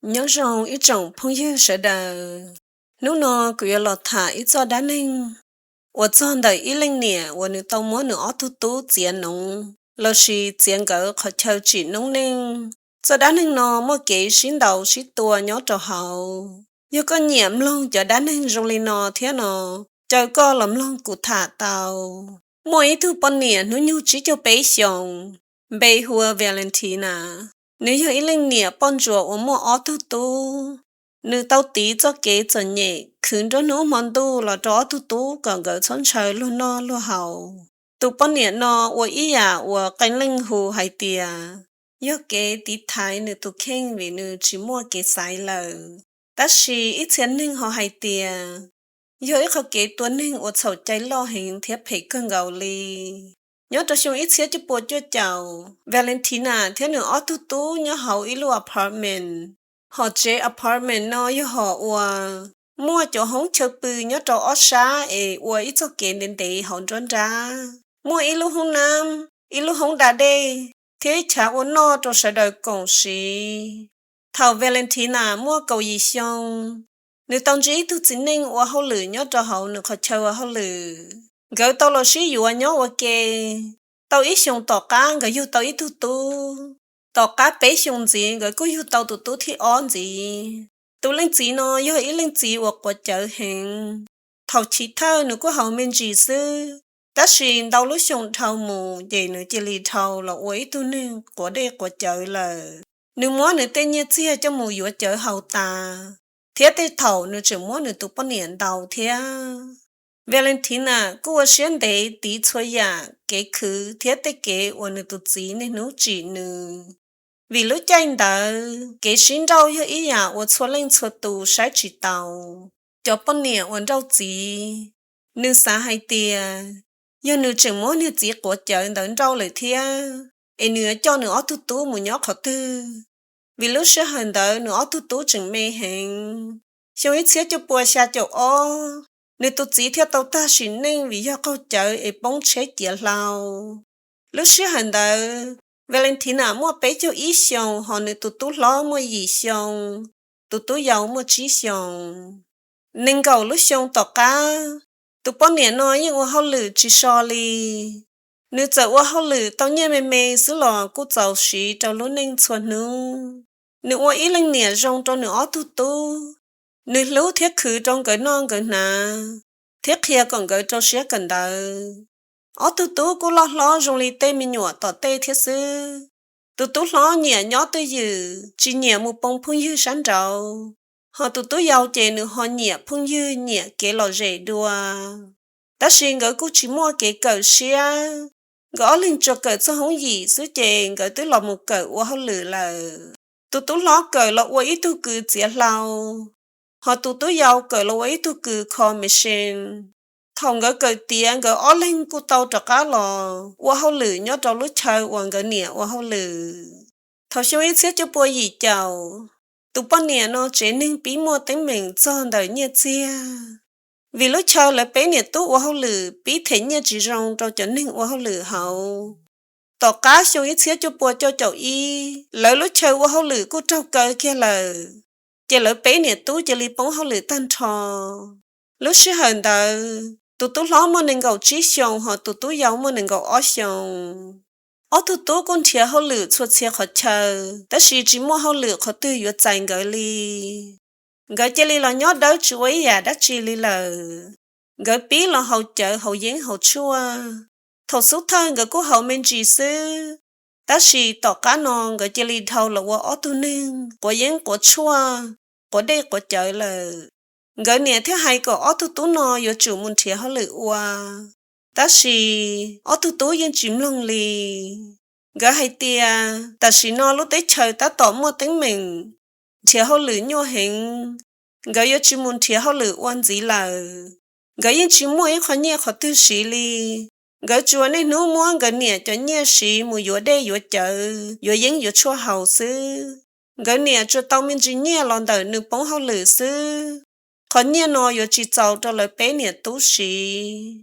Nyob zoo ib tsoom phooj ywg sawv daws. Hnub no kuv yuav los tham ib txoj dab neeg uas txog ntawm ib leej niam uas nws tau muab nws ob tug tub txiav noov lossis txiav nkawd qhov chaw tsim noob neej. Txoj dab neeg no muaj kev sib ntaus sib tua nyob rau hauv. Yog koj nyiam mloog cov dab neeg zoo li no thiab no, caw koj los mloog kuv tham tau. Muaj ib tug poj niam hnub nyoog tsib caug peb xyoos, npe hu ua Valentina. Nws yog ib leej niam poj ntsuam uas muaj ob tug tub. Nws tau tiv txoj kev txom nyem khwv nruab hnub hmo ntuj los rau ob tug tub kom nkawd txhob ntshaw luag noj luag haus. Tus poj niam no ua ib yam uas qee leej hu hais tias yog kev tiv thaiv nws tus kheej vim nws tsis muaj kev xaiv lawm. Tab sis ib txhia neeg ho hais tias yog ib qho kev tua neeg uas txhaum cai loj heev thiab phem kawg nkaus li. Nyob rau xyoo ib txhiab cuaj pua cuaj caum, Valentina thiab nws ob tug tub nyob hauv ib lub apartment. Hom tsev apartment no yog hom uas muaj cov hoob chaw pw nyob rau ob sab es ua ib txoj kev ntev ntev hauv nruab nrab. Muaj ib lub hoob nab, ib lub hoob da dej, thiab ib chav ua noj rau sawv daws koom siv. Thaum Valentina muaj kaum yim xyoo, nws tau ntsib ib tug txiv neej ua hauj lwm nyob rau hauv nws qhov chaw ua hauj lwm. Nkawd tau los sib yuav nyob ua ke. Tau ib xyoos tom qab nkawd yug tau ib tug tub. Tom qab peb xyoos ntxiv nkawd kuj yug tau tus tub thib ob ntxiv. Tus leej txiv no yog ib leej txiv uas quav cawv heev. Thaum chiv thawj nws kuj haus me ntsis xwb, tab sis ntau lub xyoo dhau mus ces nws cia li dhau los ua ib tug neeg quav dej quav cawv lawm. Nws muab nws tej nyiaj txiag coj mus yuav cawv haus tas, thiab tej thaum nws tseem muab nws tus poj niam ntaus thiab. Valentina kuj ua siab ntev tiv txhua yam kev khwv thiab tej kev uas nws tus txiv niaj hnub tsim nws. Vim lub caij ntawd kev sib nrauj yog ib yam uas txhua leej txhua tus saib tsis taus. Cov poj niam uas nrauj txiv, nws xav hais tias yog nws tseem muab niag txiv quav cawv ntawd nrauj lawm thiab, es nws yuav coj nws ob tug tub mus nyob qhov twg? Vim lub sij hawm ntawd nws ob tug tub tseem me heev. Xyoo ib txhiab cuaj pua xya caum ob, nws tus txiv thiaj tau tag sim neej vim yog qaug cawv es poob tsheb ciav hlau. Lub sij hawm ntawd, Valentina muaj peb caug ib xyoos, hos nws tus tub hlob muaj yim xyoo, tus tub yau muaj tsib xyoos. Nees nkaum lub xyoo tom qab, tus poj niam no yeej ua hauj lwm tsis so li. Nws txawm ua hauj lwm tau nyiaj me me xwb los kuj txaus siv rau lub neej txhua hnub. Nws ua ib leej niam zoo rau nws ob tug tub. Nws hlub thiab khwv rau nkawd noj nkawd hnav, thiab qhia kom nkawd rau siab kawm ntawv. Ob tug tub kuj loj hlob zoo li tej me nyuam tom tej thiab xwb. Tus tub hlob nyiam nyob twj ywm, tsis nyiam mus poo phooj ywg sab nraud, hos tus tub yau ces nws ho nyiam phooj ywg, nyiam kev lom zem dua. Tab sis nkawd kuj tsis muaj kev kawm siab, nkawd ob leeg tsuas kawm txog hoob yim xwb ces nkawd twb los mus kawm ua hauj lwm lawm. Tus tub hlob kawm los ua ib tug kws txiav hlau, hos tus tub yau kawm los ua ib tug kws kho machine. Thaum nkawd kawm tiav nkawd ob leeg kuj tau rov qab los ua hauj lwm nyob rau lub chaw uas nkawd niam ua hauj lwm. Thaum xyoo ib txhiab cuaj pua yim caum, tus poj niam no tsev neeg pib muaj teeb meem txog ntawm nyiaj txiag. Vim lub chaw lawv peb niam tub ua hauj lwm pib them nyiaj tsis zoo rau cov neeg ua hauj lwm hauv. Tom qab xyoo ib txhiab cuaj pua cuaj caum ib, lawv lub chaw ua hauj lwm kuj raug kaw kiag lawm, ces lawv peb niam tub cia li poob hauj lwm tag nrho. Lub sij hawm ntawd tus tub hlob muaj nees nkaum tsib xyoos, hos tus tub yau muaj nees nkaum ob xyoos. Ob tug tub kuj nrhiav hauj lwm txhua txhia qhov chaw, tab sis tsis muaj hauj lwm qhov twg yuav txais nkawd li. Nkawd cia li los nyob dawb tsis ua ib yam dab tsi li lawm. Nkawd pib los haus cawv haus yeeb haus tshuaj. Thaum xub thawj nkawd kuj haus me ntsis xwb, tab sis tom qab no nkawd cia li dhau los ua ob tug neeg quav yeeb quav tshuaj, quav dej quav cawv lawm. Nkawd niam thiaj hais kom ob tug tub no yuav tsum mus nrhiav hauj lwm ua, tab sis ob tug tub yeej tsis mloog li. Nkawd hais tias tam sim no lub teb chaws tab tom muaj teeb meem, nrhiav hauj lwm nyuaj heev, nkawd yuav tsis mus nrhiav hauj lwm ua ntxiv lawm. Nkawd yeej tsis muaj ib qho nyiaj qhov twg siv li. Nkawd tsuas niaj hnub muab nkawd niam cov nyiaj siv mus yuav dej yuav cawv, yuav yeeb yuav tshuaj haus xwb. Nkawd niam tsuas tau me ntsis nyiaj los ntawm nws poob hauj lwm xwb. Qhov nyiaj no yuav tsis txaus rau lawv peb niam tub siv.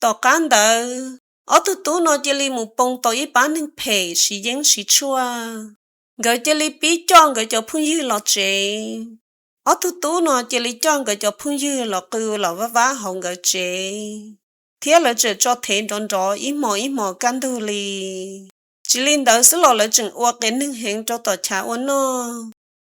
Tom qab ntawd, ob tug tub no cia li mus poo tau ib pab neeg phem siv yeeb siv tshuaj. Nkawd cia li pib coj nkawd cov phooj ywg los tsev. Ob tug tub no cia li coj nkawd cov phooj ywg los qw los vab vab hauv nkawd tsev, thiab lawv tseem tso thev nrov nrov ib hmos ib hmos kaj ntug li. Tsis li ntawd xwb los lawv tseem ua qias neeg heev rau tom chav ua noj.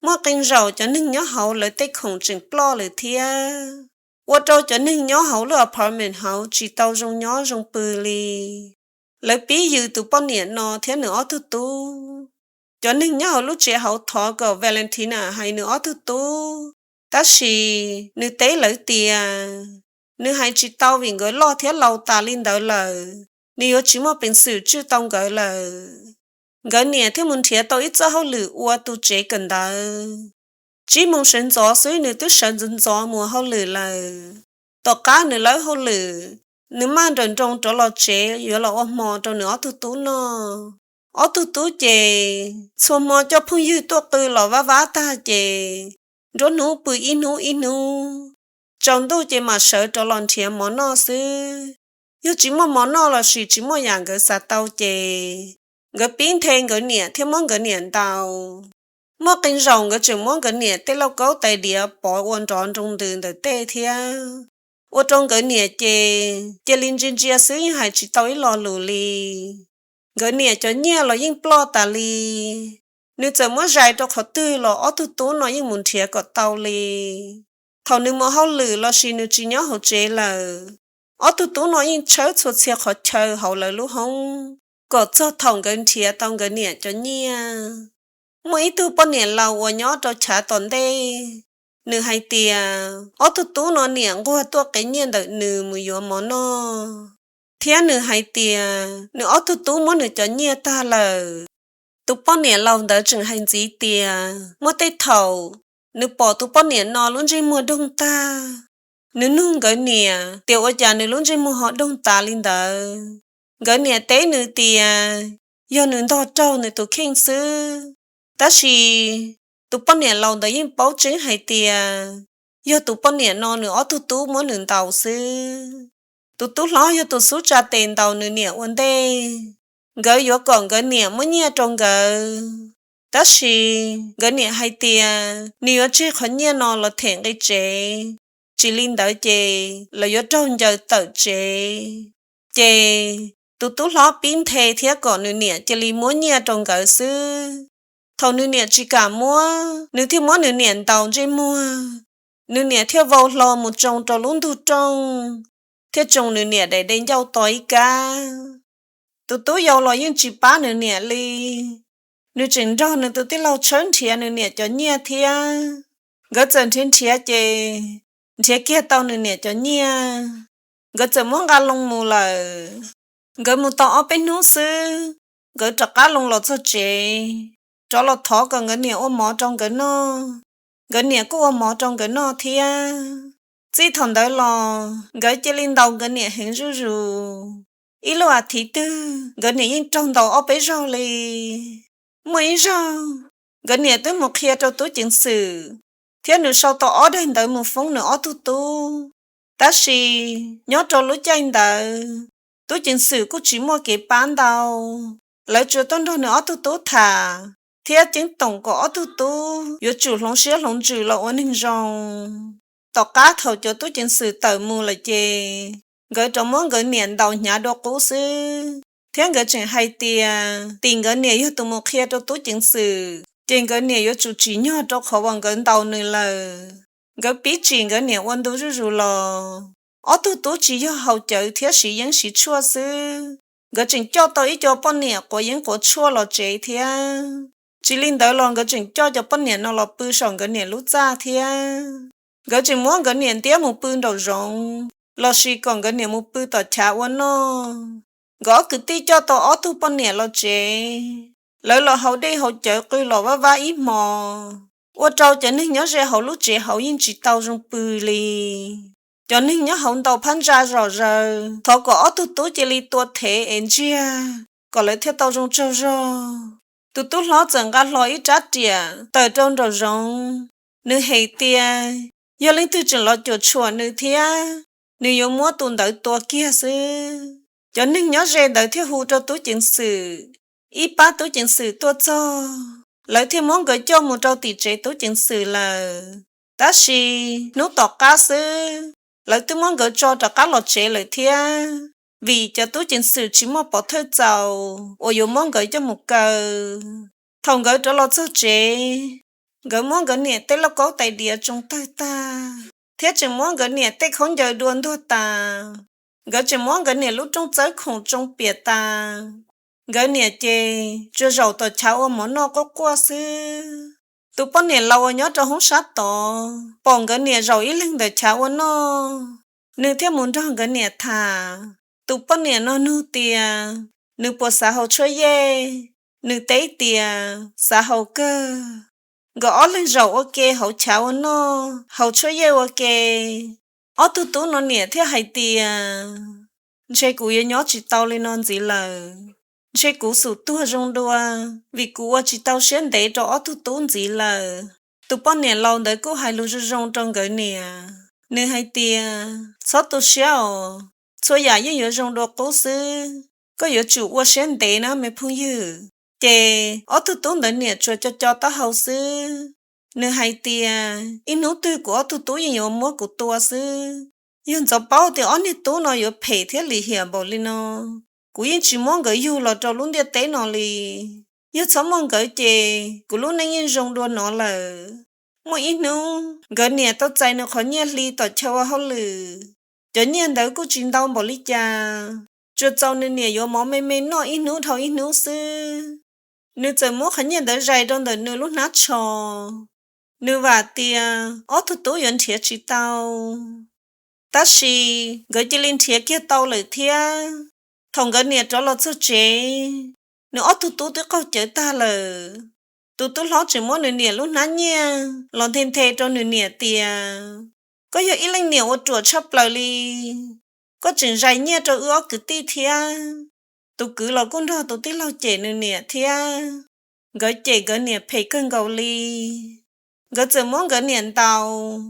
Muaj qee zaus cov neeg nyob hauv lawv tej khoom tseem ploj lawm thiab, ua rau cov neeg nyob hauv lub apartment hauv tsis tau zoo nyob zoo pw li. Lawv pib yws tus poj niam no thiab nws ob tug tub. Cov neeg nyob hauv lub tsev hauv thov kom Valentina hais nws ob tug tub, tab sis nws teb lawv tias nws hais tsis tau vim nkawd loj thiab laus tas li ntawd lawm, nws yuav tsis muaj peev xwm tswj tau nkawd lawm. Nkawd niam thiaj mus nrhiav tau ib txoj hauj lwm ua tu tsev kawm ntawv. Tsib moos sawv ntxov xwb nws twb sawv ntxov ntxov mus hauj lwm lawm. Tom qab nws lawb hauj lwm, nws maj nrawm nroos rov los tsev yuav los ua hmo rau nws ob tug tub noj. Ob tug tub ces txhua hmo coj phooj ywg tuaj qw los vab vab tag ces nruab hnub pw ib hnub ib hnub, tsaus ntuj ces mam sawv rov los nrhiav mov noj xwb. Yog tsis muaj mov noj lossis tsis muaj yam nkawd xav tau ces nkawd pib nthe nkawd niam thiab muab nkawd niam ntaus. Muaj qee zaus nkawd tseem muab nkawd niam tej lauj kaub tais diav pov ua nrov nroo ntws ntawm tej thiab, ua rau nkawd niam ces cia li ntsia ntsia xwb yeej hais tsis tau ib lo lus li. Nkawd niam cov nyiaj los yeej ploj tas li. Nws txawm muab zais rau qhov twg los ob tug tub no yeej mus nrhiav kom tau li. Thaum nws mus hauj lwm lossis nws tsis nyob hauv tsev lawm, ob tug tub no yeej tshawb txhua txhia qhov chaw hauv lawv lub hoob kom txog thaum nkawd nrhiav tau nkawd niam cov nyiaj. Muaj ib tug poj niam laus uas nyob rau chav tom ntej, nws hais tias ob tug tub no niam nquag tuaj qiv nyiaj ntawm nws mus yuav mov noj, thiab nws hais tias nws ob tug tub muab nws cov nyiaj tag lawm. Tus poj niam laus ntawd tseem hais ntxiv tias muaj tej thaum nws pom tus poj niam no lub ntsej muag doog tag. Nws nug nkawd niam tias ua cas nws lub ntsej muag ho doog tas li ntawd. Nkawd niam teb nws tias yog nws ntog raug nws tus kheej xwb. Tab sis tus poj niam laus ntawd yeej paub tseeb hais tias yog tus poj niam no nws ob tug tub muab nws ntaus xwb. Tus tub hlob yog tus xub tsa tes ntaus nws niam ua ntej. Nkawd yuav kom nkawd niam muab nyiaj rau nkawd, tab sis nkawd niam hais tias nws yuav tseg qhov nyiaj no los them nqi tsev, tsis li ntawd ces lawv yuav raug ncaws tawm tsev. Ces tus tub hlob pib nthe thiab kom nws niam cia li muab nyiaj rau nkawd xwb. Thaum nws niam tsis kam muab, nws thiaj muab nws niam ntaus ntsej muag. Nws niam thiaj vau hlo mus tsoo rau lub ntug rooj, thiaj tsoo nws niam daim de ncauj to ib kab. Tus tub yau los yeej tsis pab nws niam li, nws tseem nrog nws tus tij laug tshawb nrhiav nws niam cov nyiaj thiab. Nkawd txawm nrhiav nrhiav ces nrhiav kiag tau nws niam cov nyiaj, nkawd txawm muab nqa loo mus lawm. Nkawd mus tau ob peb hnub xwb, nkawd rov qab loo los txog tsev, rov los thov kom nkawd niam ua mov rau nkawd noj. Nkawd niam kuj ua mov rau nkawd noj thiab. Txij thaum ntawd los nkawd cia li ntaus nkawd niam heev zuj zus. Ib lub as thiv twg nkawd niam yeej raug ntaus ob peb zaug li. Muaj ib zaug, nkawd niam twb mus qhia rau tub ceev xwm, thiab nws sau tau ob daim ntawv mus foob nws ob tug tub. Tab sis nyob rau lub caij ntawd, tub ceev xwm kuj tsis muaj kev pab ntau. Lawv tsuas tuaj nrog nws ob tug tub tham thiab ceeb toom kom ob tug tub yuav tsum hloov siab hloov ntsws los ua neeg zoo. Tom qab thaum cov tub ceev xwm tawm mus lawm ces nkawd rov muab nkawd niam ntaus hnyav dua qub xwb, thiab nkawd tseem hais tias tim nkawd niam yog tus mus qhia rau tub ceev xwm, ces nkawd niam yuav tsum tsim nyog rau qhov uas nkawd ntaus nws lawm. Nkawd pib tsim nkawd niam ua ntu zuj zus los. Ob tug tub tsis yog haus cawv thiab siv yeeb siv tshuaj xwb, nkawd tseem coj tau ib co poj niam quav yeeb quav tshuaj los tsev thiab. Tsis li ntawd los nkawd tseem coj cov poj niam no los pw saum nkawd niam lub txaj thiab. Nkawd tseem muab nkawd niam ntiab mus pw nraum zoov, lossis kom nkawd niam mus pw tom chav ua noj. Nkawd ob kwv tij coj tau ob tug poj niam los tsev, lawv los haus dej haus cawv qw los vaj vab ib hmos, ua rau cov neeg nyob ze hauv lub tsev hauv yeej tsis tau zoo pw li. Cov neeg nyob hauv ntaus phab ntsa zom zaws thov kom ob tug tub cia li tua thev es ntsiag kom lawv thiaj tau zoo tsaug zog. Tus tub hlob txawm nqa hlo ib rab riam tawm rau nraum zoov, nws hem tias yog leej twg tseem los cuam tshuam nws thiab, nws yuav muab tus ntawd tua kiag xwb. Cov neeg nyob ze ntawd thiaj hu rau tub ceev xwm, ib pab tub ceev xwm tuaj txog. lawv thiaj muab nkawd coj mus rau tim tsev tub ceev xwm lawm. Tab sis hnub tom qab xwb, lawv twb muab nkawd tso rov qab los tsev lawm thiab, vim cov tub ceev xwm tsis muaj pov thawj txaus uas yuav muab nkawd coj mus kaw. Thaum nkawd rov los txog tsev, nkawd muab nkawd niam tej lauj kaub tais diav tsoo tawg tag, thiab tseem muab nkawd niam tej khaub ncaws dua ntuag tas. Nkawd tseem muab nkawd niam lub rooj txawb khoom tsoo piam tas. Nkawd niam ces tsuas zaum tom chav ua mov noj quaj quaj xwb. Tus poj niam laus uas nyob rau hoob sab tod pom nkawd niam zaum ib leeg ntawm chav ua noj, nws thiaj mus nrog nkawd niam tham. Tus poj niam no nug tias nws puas xav haus tshuaj yej, nws teb tias xav haus kawg. Nkawd ob leeg zaum ua ke hauv chav ua noj, haus tshuaj yej ua ke. Ob tug tub no niam thiaj hais tias, ntshe kuv yuav nyob tsis tau li no ntxiv lawm. Ntshe kuv xum tuag zoo dua, vim kuv ua tsis tau siab ntev rau ob tug tub ntxiv lawm. Tus poj niam laus ntawd kuj hais lus zoo zoo rau nkawd niam, nws hais tias, txhob tu siab os, txhua yam yeej yuav zoo dua qub xwb. Koj yuav tsum ua siab ntev na me phooj ywg. Ces ob tug tub ntawd niam tsuas co co taub hau xwb. Nws hais tias, ib hnub twg kuv ob tug tub yeej yuav muab kuv tua xwb. Yog ntxov paub tias ob niag tub no yuav phem thiab lim hiam npaum li no, kuv yeej tsis muab nkawd yug los rau lub ntiaj teb no li. Yog txhob muaj nkawd ces kuv lub neej yeej zoo dua no lawm. Muaj ib hnub nkawd niam tau txais nws qhov nyiaj hli tom chaw ua hauj lwm. Cov nyiaj ntawd kuj tsis ntau npaum li cas, tsuas txaus nws niam yuav mov me me noj ib hnub dhau ib hnub xwb. Nws txawm muab qhov nyiaj ntawd zais rau ntawm nws lub hnab tsho. Nws vam tias ob tug tub yuav nrhiav tsis tau. Tab sis nkawd cia li nrhiav kiag tau lawm thiab. Thaum nkawd niam rov los txog tsev, nws ob tug tub twb qaug cawv tag lawm. Tus tub hlob tseem muab nws niam lub hnab nyiaj los nthe nthe rau nws niam tias, koj yog ib leej niam uas ruam tshaj plaws li. Koj tseem zais nyiaj rau wb ob kwv tij thiab. Tus kwv los kuj nrog tus tij laug cem nws niam thiab. Nkawd cem nkawd niam phem kawg nkaus li. Nkawd txawm muab nkawd niam ntaus.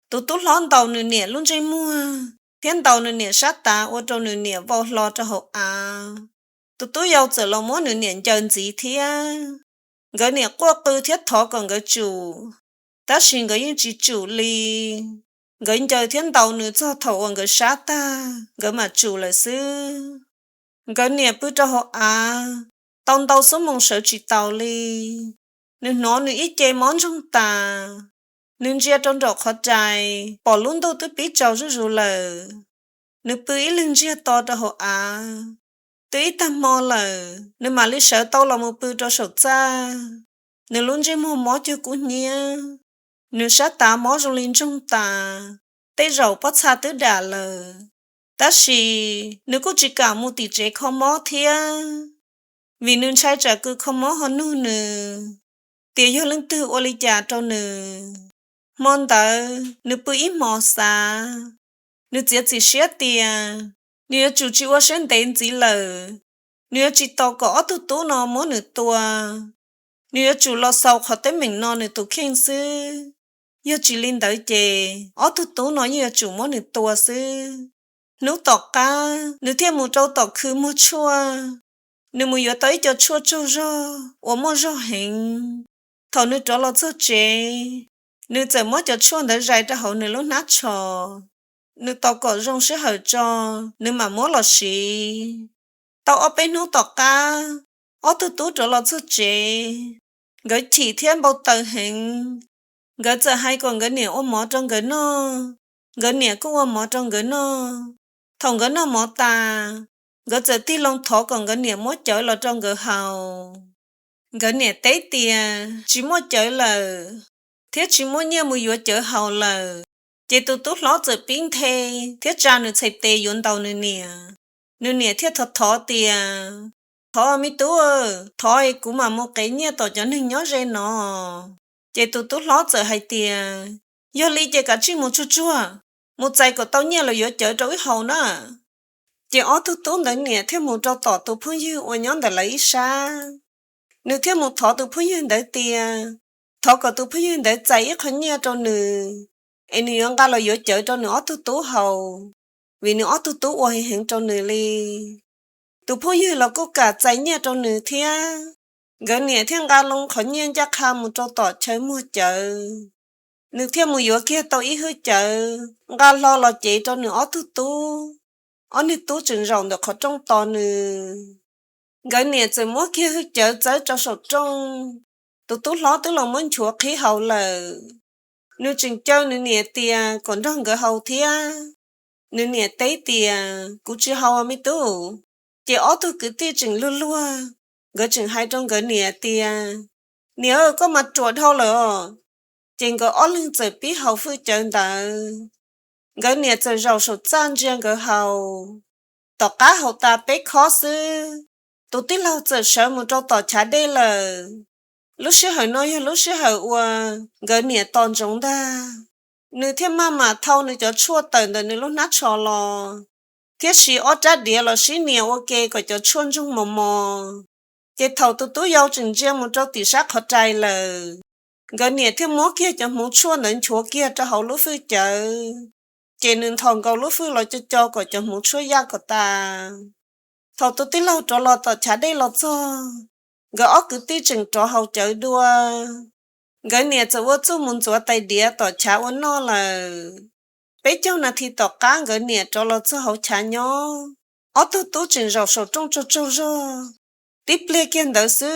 Tus tub hlob ntaus nws niam lub ntsej muag thiab ntaus nws niam sab tav ua rau nws niam vau hlo rau hauv av. Tus tub yau txawm los muab nws niam ncaws ntxiv thiab. Nkawd niam quaj qw thiab thov kom nkawd tsum, tab sis nkawd yeej tsis tsum li. Nkawd ncaws thiab ntaus nws txog thaum uas nkawd sab tag, nkawd mam tsum lawm xwb. Nkawd niam pw rau hauv av tau ntau xuab moos sawv tsis taus li. Nws hnov nws ib ce mob ntsoog tas. Nws ntsia rau nraum qhov rais, pom lub ntuj twb pib tsaus zuj zus lawm. Nws pw ib leeg ntsiag to rau hauv av. Twb ib tag hmo lawm, nws mam li sawv tau los mus pw rau saum txaj. Nws lub ntsej muag mob cuag kub hnyiab. Nws sab tav mob zoo li ntsoog tas, tej zaum pob txha twb dam lawm. Tab sis nws kuj tsis kam mus tim tsev kho mob thiab, vim nws ntshai tsam kws kho mob ho nug nws tias yog leej twg ua li cas rau nws. Hmo ntawd nws pw ib hmos xav, nws txiav txim siab tias nws yuav tsum tsis ua siab ntev ntxiv lawm. Nws yuav tsis tos kom ob tug tub no muab nws tua. Nws yuav tsum los xaus qhov teeb meem no nws tus kheej xwb. Yog tsis li ntawd ces ob tug tub no yeej yuav tsum muab nws tua xwb. Hnub tom qab nws thiaj mus rau tom khw muag tshuaj. Nws mus yuav tau ib co tshuaj tsaug zog uas muaj zog heev. Thaum nws rov los txog tsev, nws txawm muab cov tshuaj ntawd zais rau hauv nws lub hnab tsho. Nws tos kom zoo sij hawm tso, nws mam muab los siv. Tau ob peb hnub tom qab, ob tug tub rov los txog tsev. Nkawd chim thiab npau taws heev. Nkawd txawm hais kom nkawd niam ua mov rau nkawd noj. Nkawd niam kuj ua mov rau nkawd noj. Thaum nkawd noj mov tas, nkawd txawm tig loo thov kom nkawd niam muab cawv los rau nkawd haus. Nkawd niam teb tias tsis muaj cawv lawm, thiab tsis muaj nyiaj mus yuav cawv haus lawm. Ces tus tub hlob txawm pib nthe thiab tsa nws txhais tes yuav ntaus nws niam. Nws niam thiaj thov thov tias, thov me tub, thov es kuv mam mus qev nyiaj tom cov neeg nyob ze no. Ces tus tub hlob txawm hais tias, yog li ces kav tsij mus tsuag tsuag, mus txais kom tau nyiaj los yuav cawv rau wb haus na. Ces ob tug tub ntawd niam thiaj mus rau tom tus phooj ywg uas nyob ntawm lawv ib sab. Nws thiaj mus thov tus phooj ywg ntawd tias, thov kom tus phooj ywg ntawd txais ib qho nyiaj rau nws, es nws yuav nqa los yuav cawv rau nws ob tug tub haus, vim nws ob tug tub ua heev heev rau nws li. Tus phooj ywg los kuj kam txais nyiaj rau nws thiab. Nkawd niam thiaj nqa loo qhov nyiaj ncaj qha mus rau tom chaw muag cawv. Nws thiaj mus yuav kiag tau ib hwj cawv nqa hlo los cev rau nws ob tug tub. Ob niag tub tseem zaum ntawm qhov rooj tos nws. Nkawd niam txawm muab kiag hwj cawv txawb rau saum rooj. Tus tub hlob twb los muab nchuav qhib hauv lawm. Nws tseem caw nws niam tias kom nrog nkawd haus thiab. Nws niam teb tias, Kuv tsis haus me tub. Ces ob tug kwv tij tseem luag luag, nkawd tseem hais rau nkawd niam tias, Niam, koj mas ruam dhau lawm os. Ces nkawd ob leeg txawm pib haus hwj cawv ntawd. Nkawd niam txawm zaum saum txaj ntsia nkawd haus. Tom qab haus tas peb khob xwb, tus tij laug txawm sawv mus rau tom chav dej lawm. Lub sij hawm no yog lub sij hawm uas nkawd niam tos ntsoov ntag. Nws thiaj maj mam thau nws cov tshuaj tawm ntawm nws lub hnab tsho los, thiab siv ob rab diav los sib nias ua ke kom cov tshuaj ntsoog mos mos. Ces thaum tus tub yau tseem ntsia mus rau tim sab qhov rais lawm, nkawd niam thiaj muab kiag cov hmuv tshuaj ntawd nchuav kiag rau hauv lub hwj cawv. Ces nws nthos nkaus lub hwj los co co kom cov hmuv tshuaj yaj kom tas. Thaum tus tij laug rov los tom chav dej los txog, nkawd ob kwv tij tseem rov haus cawv dua. Nkawd niam txawm ua txuj mus ntxuav tais diav tom chav ua noj lawm. Peb caug nas this tom qab nkawd niam rov los txog hauv chav nyob, ob tug tub tseem zaum saum rooj tsaug tsaug zog. Tib pliag kiag ntawd xwb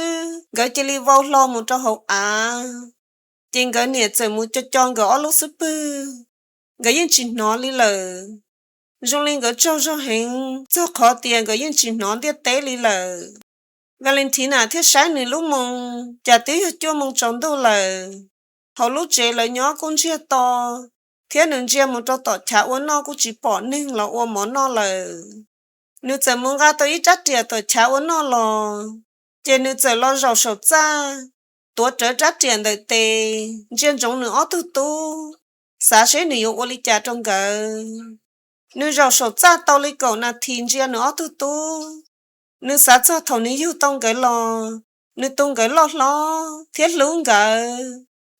nkawd cia li vau hlo mus rau hauv av. Ces nkawd niam txawm mus co co nkawd ob lub xub pwg, nkawd yeej tsis hnov li lawm. Zoo li nkawd tsaug zog heev txog qhov tias nkawd yeej tsis hnov ntiaj teb li lawm. Valentina thiaj saib nws lub moo, cas twb yog cuaj moo tsaus ntuj lawm. Hauv lub tsev lawv nyob kuj ntsiag to, thiab nws ntsia mus rau tom chav ua noj kuj tsis pom neeg los ua mov noj lawm. Nws txawm mus nqa tau ib rab riam tom chav ua noj los, ces nws txawm los zaum saum txaj, tuav rawv rab riam ntawm tes, ntsia ntsoov nws ob tug tub, xav seb nws yuav ua li cas rau nkawd. Nws zaum saum txaj tau li kaum nas this ntsia nws ob tug tub. Nws xav txog thaum nws yug tau nkawd los, nws tu nkawd loj hlob thiab hlub nkawd.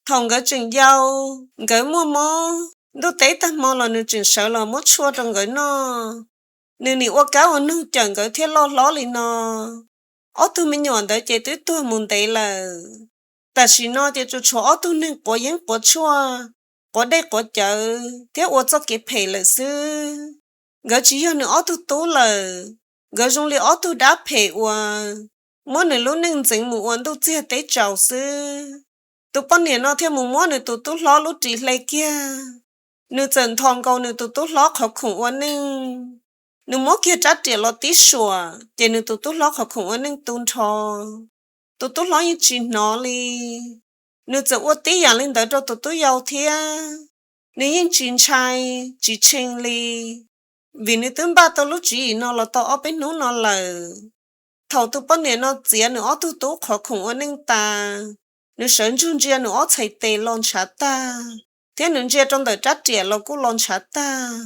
Thaum nkawd tseem yau, nkawd muaj mob, ntuj teb tag hmo los nws tseem sawv los muab tshuaj rau nkawd noj. Nws nim ua kab ua noog cawm nkawd thiaj loj hlob li no. Ob tug me nyuam ntawd ces twb tuag mus ntev lawm. Tam sim no ces tsuas tshuav ob tug neeg quav yeeb quav tshuaj, quav dej quav cawv thiab ua txoj kev phem lawm xwb. Nkawd tsis yog nws ob tug tub lawm, nkawd zoo li ob tug dab phem uas muab nws lub neej ntxeev mus ua ntuj txiag teb tsaus xwb. Tus poj niam no thiaj mus muab nws tus tub hlob lub ris hle kiag. Nws txawm nthos nkaus nws tus tub hlob qhov khoom ua neej. Nws muab kiag rab riam los tib suam ces nws tus tub hlob qhov khoom ua neej tu nrho. Tus tub hlob yeej tsis hnov li. Nws txawm ua tib yam li ntawd rau tus tub yau thiab. Nws yeej tsis ntshai, tsis tshee li, vim nws twb npaj tau lub tswv yim no los tau ob peb hnub no lawm. Thaum tus poj niam no txiav nws ob tug tub qhov khoom ua neej tas, nws sawv ntsug ntsia nws ob txhais tes los ntshav tag, thiab nws ntsia rau ntawm rab riam los kuj los ntshav tag.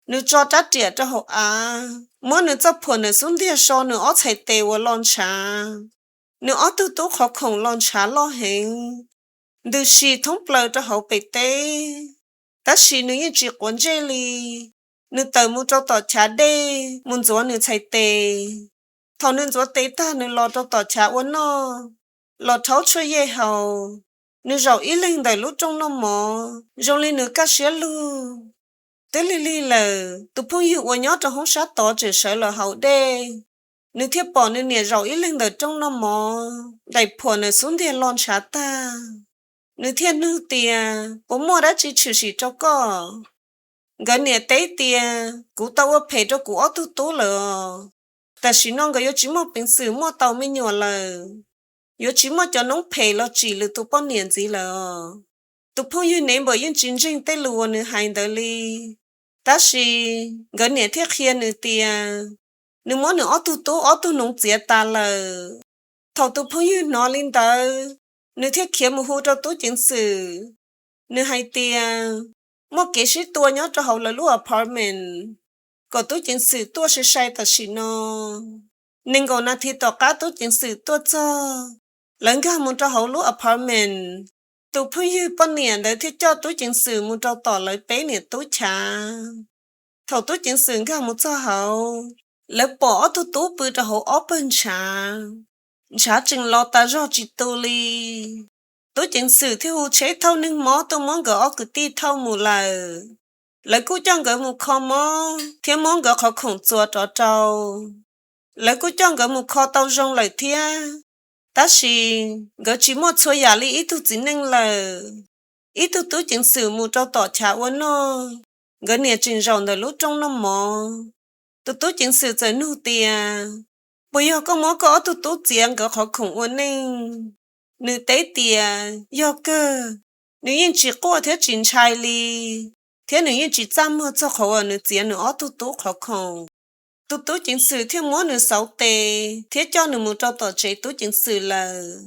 Nws tso rab riam rau hauv av, muab nws txoj phuam ntawm xub ntiag so nws ob txhais tes uas los ntshav. Nws ob tug tub qhov khoom los ntshav loj heev, ntws si thoob plaws rau hauv pem teb, tab sis nws yeej tsis quav ntsej li. Nws tawm mus rau tom chav dej mus ntxuav nws txhais tes. Thaum nws ntxuav tes tag nws los rau tom chav ua noj, los rhaub tshuaj yej haus. Nws zaum ib leeg ntawm lub rooj noj mov zoo li nws kaj siab lug. Twb lig lig lawm, tus phooj ywg uas nyob rau hoob sab tod tseem sawv los haus dej. Nws thiaj pom nws niam zaum ib leeg ntawm rooj noj mov, daim phuam ntawm xub ntiag los ntshav tag. Nws thiaj nug tias, Puas muaj dab tsi tshwm sim rau koj? Nkawd niam teb tias, Kuv tau ua phem rau kuv ob tug tub lawm os. Tam sim no nkawd yuav tsis muaj peev xwm muaj tau me nyuam lawm, yuav tsis muaj cov noob phem los tsim lwm tus poj niam ntxiv lawm os. Tus phooj ywg Neighbor yeej tsis ntseeg tej lus uas nws hais ntawd li. Tab sis nkawd niam thiaj qhia nws tias, nws muab nws ob tug tub ob tug noov txiav tas lawm. Thaum tus phooj ywg hnov li ntawd, nws thiaj khiav mus hu rau tub ceev xwm. Nws hais tias, muaj kev sib tua nyob rau hauv lawv lub apartment, kom tub ceev xwm tuaj sai sai tam sim no. Nees nkaum nas this tom qab tub ceev xwm tuaj txog, lawv nkag mus rau hauv lub apartment. Tus phooj ywg poj niam ntawd thiaj coj tub ceev xwm mus rau tom lawv peb niam tub chav. Thaum tub ceev xwm nkag mus txog hauv, lawv pom ob tug tub pw rau hauv ob pawg ntshav. ntshav tseem los tas zog tsis tu li. Tub ceev xwm thiaj hu tsheb thauj neeg mob tuaj muab nkawd ob kwv tij thauj mus lawm. Lawv kuj coj nkawd mus kho mob thiab muab nkawd qhov khoom txuas rov rau. Lawv kuj coj nkawd mus kho tau zoo lawm thiab, tab sis nkawd tsis muaj txhua yam li ib tug txiv neej lawm. Ib tug tub ceev xwm mus rau tom chav ua noj, nkawd niam tseem zaum ntawm lub rooj noj mov. Tus tub ceev xwm txawm nug tias, Puas yog koj muab koj ob tug tub txiav nkawd qhov khoom ua neej? Nws teb tias yog kawg, nws yeej tsis quaj thiab tsis ntshai li, thiab nws yeej tsis txaj muag txog qhov uas nws txiav nws ob tug tub qhov khoom. Tus tub ceev xwm thiaj muab nws xauv tes thiab coj nws mus rau tom tsev tub ceev xwm lawm.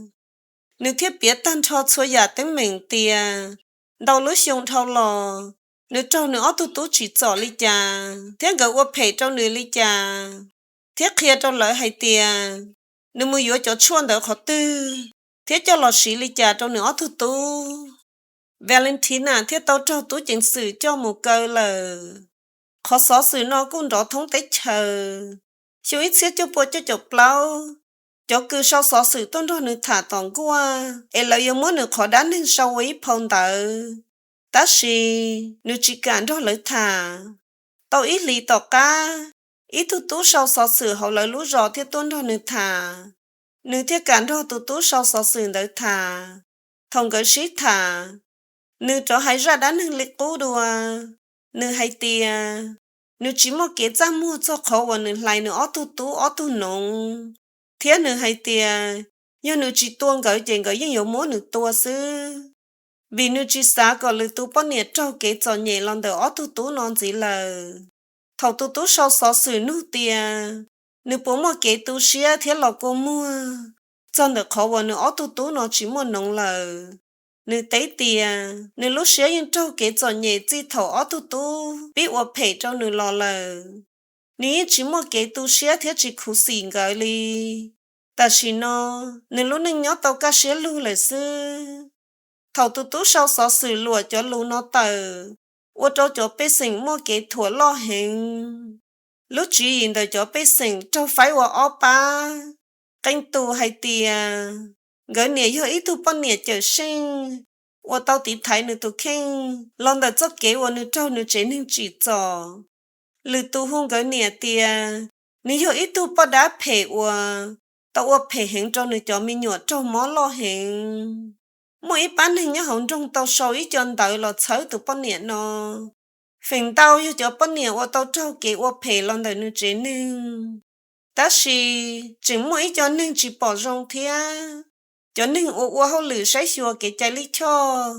Nws thiaj piav tag nrho txhua yam teeb meem tias ntau lub xyoo dhau los nws raug nws ob tug tub tsim txom li cas thiab nkawd ua phem rau nws li cas, thiab qhia rau lawv hais tias nws mus yuav cov tshuaj ntawd qhov twg thiab coj los siv li cas rau nws ob tug tub. Valentina thiaj tau raug tub ceev xwm coj mus kaw lawm. Qhov xov xwm no kuj nrov thoob teb chaws. Xyoo ib txhiab cuaj pua cuaj caum plaub, cov kws sau xov xwm tuaj nrog nws tham tom nkuaj es lawv yuav muab nws qhov dab neeg sau ua ib phau ntawv, tab sis nws tsis kam nrog lawv tham. Tau ib hlis tom qab, ib tug tub sau xov xwm hauv lawv lub zos thiaj tuaj nrog nws tham. Nws thiaj kam nrog tus tub sau xov xwm ntawd tham. Thaum nkawd sib tham, nws rov hais zaj dab neeg li qub dua. Nws hais tias nws tsis muaj kev txaj muag txog qhov uas nws hlais nws ob tug tub ob tug noov, thiab nws hais tias yog nws tsis tua nkawd ces nkawd yeej yuav muab nws tua xwb, vim nws tsis xav kom lwm tus poj niam raug kev txom nyem los ntawm ob tug tub no ntxiv lawm. Thaum tus tub sau xov xwm nug tias nws puas muaj kev tu siab thiab los kua muag txog ntawm qhov uas nws ob tug tub no tsis muaj noov lawm, nws teb tias nws lub siab yeej raug kev txom nyem txij thaum ob tug tub pib ua phem rau nws los lawm. Nws yeej tsis muaj kev tu siab thiab tsis khuv xim nkawd li. Tam sim no, nws lub neej nyob tau kaj siab lug lawm xwb. Thaum tus tub sau xov xwm luam cov lus no tawm, ua rau cov pej xeem muaj kev thuam loj heev. Lub tswv yim ntawm cov pej xeem raug faib ua ob pab. Qee tus hais tias nkawd niam yog ib tug poj niam cawm seej uas tau tiv thaiv nws tus kheej los ntawm txoj kev uas nws raug nws tsev neeg tsim txom. Lwm tus hu nkawd niam tias nws yog ib tug poj dab phem uas tau ua phem heev rau nws cov me nyuam raug mob loj heev. Muaj ib pab neeg nyob hauv nroog tau sau ib co ntawv los txhawb tus poj niam no. Feem ntau yog cov poj niam uas tau raug kev ua phem los ntawm nws tsev neeg, tab sis tseem muaj ib co neeg tsis pom zoo thiab. Cov neeg uas ua hauj lwm saib xyuas kev cai lij choj,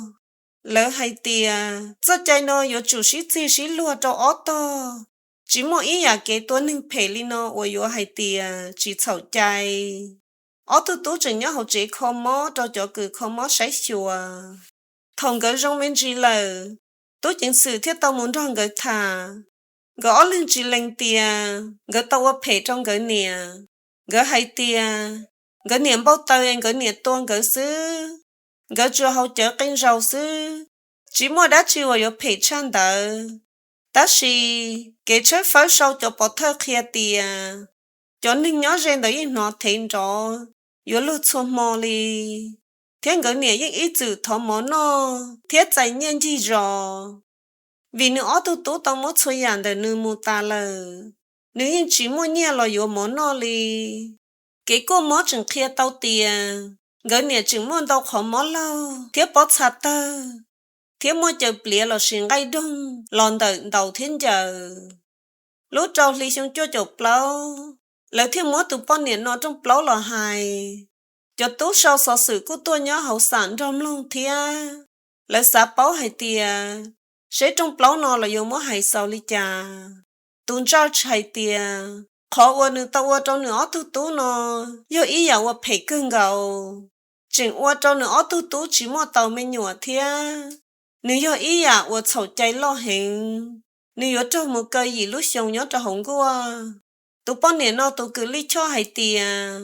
lawv hais tias txoj cai no yuav tsum sib txig sib luag rau ob tog, tsis muaj ib yam kev tua neeg phem li no uas yuav hais tias tsis txhaum cai. Ob tug tub tseem nyob hauv tsev kho mob rau cov kws kho mob saib xyuas. Thaum nkawd zoo me ntsis lawm, tub ceev xwm thiaj tau mus nrog nkawd tham. Nkawd ob leeg tsis lees tias nkawd tau ua phem rau nkawd niam. Nkawd hais tias nkawd niam npau taws es nkawd niam tua nkawd xwb. Nkawd tsuas haus cawv qee zaus xwb, tsis muaj dab tsi uas yuav phem tshaj ntawd. Tab sis kev tshawb fawb sau cov pov thawj qhia tias cov neeg nyob ze ntawd yeej hnov thev nrov yuav luag txhua hmo li, thiab nkawd niam yeej ib txwm thov mov noj thiab txais nyiaj ncig zos. Vim nws ob tug tub tau muab txhua yam ntawm nws mus tas lawm, nws yeej tsis muaj nyiaj los yuav mov noj li. Kev kuaj mob tseem qhia tau tias nkawd niam tseem muaj ntau qhov mob laug thiab pob txha tawg, thiab muaj caws pliav lossis nqaij doog los ntawm ntaus thiab ncaws. Lub rau hli xyoo cuaj caum plaub, lawv thiaj muab tus poj niam no rooj plaub los hais. Cov tub sau xov xwm kuj tuaj nyob hauv xam nrog mloog thiab. Lawv xav paub hais tias seb rooj plaub no los yuav muab hais xaus li cas. Tus judge hais tias qhov uas nws tau ua rau nws ob tug tub no yog ib yam uas phem kawg nkaus, tseem ua rau nws ob tug tub tsis muaj tau me nyuam thiab. Nws yog ib yam uas txhaum cai loj heev, nws yuav raug mus kaw yim lub xyoo nyob rau hauv nkuaj. Tus poj niam no tus kws lij choj hais tias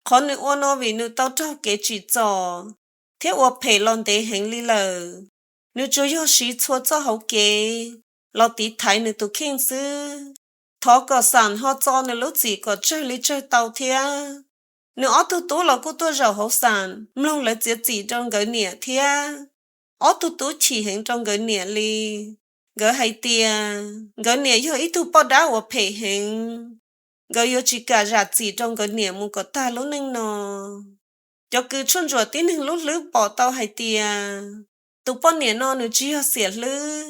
qhov nws ua no vim nws tau raug kev tsim txom thiab ua phem los ntev heev li lawm. Nws tsuas yog siv txhua txoj hauv kev los tiv thaiv nws tus kheej xwb. Thov kom xam ho txo nws lub txim kom tsawg li tsawg tau thiab. Nws ob tug tub los kuj tuaj zaum hauv xam mloog lawv txiav txim rau nkawd niam thiab. Ob tug tub chim heev rau nkawd niam li. Nkawd hais tias nkawd niam yog ib tug poj dab uas phem heev, nkawd yuav tsis kam zam txim rau nkawd niam mus kom tag lub neej no. Cov kws tshuaj ntsuam tib neeg lub hlwb pom tau hais tias tus poj niam no nws tsis yog xiam hlwb,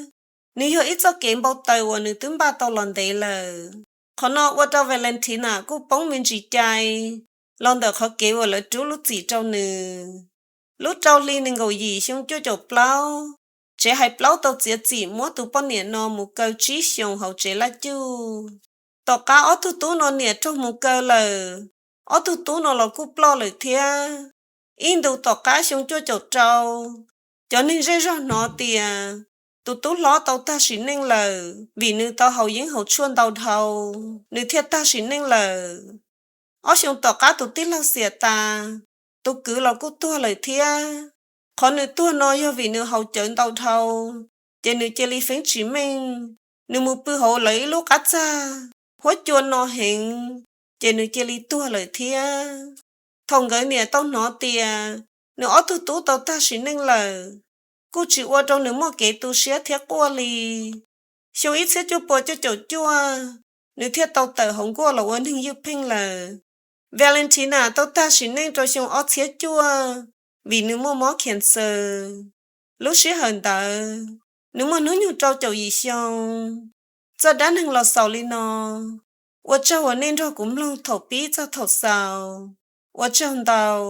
nws yog ib txoj kev npau taws uas nws twb npaj tau los ntev lawm. Qhov no ua rau Valentina kuj poob me ntsis cai los ntawm qhov kev uas lawv rub lub txim rau nws. Lub rau hli nees nkaum yim xyoo cuaj caum plaub, tsev hais plaub tau txiav txim muab tus poj niam no mus kaw tsib xyoos hauv tsev laj cuj. Tom qab ob tug tub no niam raug mus kaw lawm, ob tug tub no los kuj ploj lawm thiab. Ib ntus tom qab xyoo cuaj caum rau, cov neeg zej zog hnov tias tus tub hlob tau tag sim neej lawm vim nws tau haus yeeb haus tshuaj ntau dhau, nws thiaj tag sim neej lawm. Ob xyoos tom qab tus tij laug xiam tas, tus kwv los kuj tuag lawm thiab. Qhov nws tuag no yog vim nws haus cawv ntau dhau, ces nws cia li feeb tsis meej. Nws mus pw hauv lawv ib lub qab txag, huab cua no heev, ces nws cia li tuag lawm thiab. Thaum nkawd niam tau hnov tias nws ob tug tub tau tag sim neej lawm, kuj tsis ua rau nws muaj kev tu siab thiab quaj li. Xyoo ib txhiab cuaj pua cuaj caum cuaj, nws thiaj tau tawm hauv nkuaj los ua neeg ywj pheej lawm. Valentina tau tag sim neej rau xyoo ob txhiab cuaj vim nws muaj mob cancer. Lub sij hawm ntawd, nws muaj hnub nyoog rau caum yim xyoo. Txoj dab neeg los xaus li no. Ua tsaug uas nej nrog kuv mloog thaum pib txog thaum xaus. Ua tsaug ntau.